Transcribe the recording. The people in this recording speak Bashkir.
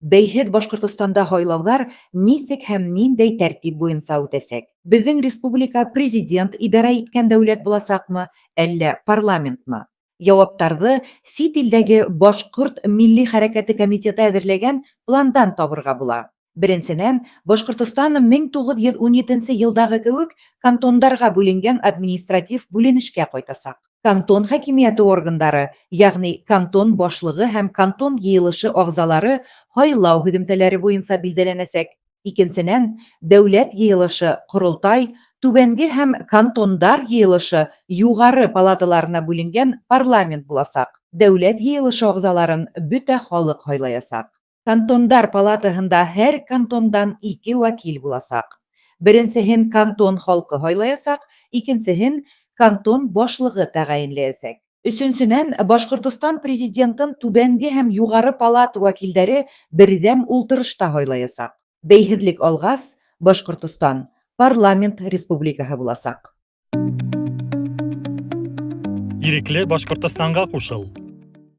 Бәйһеҙ Башҡортостанда һайлауҙар нисек һәм ниндәй тәртип буйынса үтәсәк? Беҙҙең республика президент идара иткән дәүләт буласаҡмы, әллә парламентмы? Яуаптарҙы сит илдәге Башҡорт милли хәрәкәте комитеты әҙерләгән пландан табырға була. Беренсенән, Башҡортостан 1917 йылдағы кеүек кантондарға бүленгән административ бүленешкә ҡайтасаҡ. Кантон хакимиәте органдары, ягъни кантон башлығы һәм кантон йыйылышы ағзалары һайлау һөҙөмтәләре буйынса билдәләнәсәк. Икенсенән, Дәүләт йыйылышы Ҡоролтай, түбәнге һәм кантондар йыйылышы юғары палаталарына бүленгән парламент буласаҡ. Дәүләт йыйылышы ағзаларын бөтә халыҡ һайлаясаҡ. Кантондар палатаһында һәр кантондан ике вәкил буласаҡ. Беренсеһен кантон халҡы һайлаясаҡ, икенсеһен кантон башлығы тәғәйенләйәсәк. Өсөнсөнән, Башҡортостан президентын түбәнге һәм юғары палата вәкилдәре берҙәм ултырышта һайлаясаҡ. Бәйһеҙлек алғас, Башҡортостан парламент республикаһы буласаҡ. Ирекле Башҡортостанға ҡушыл.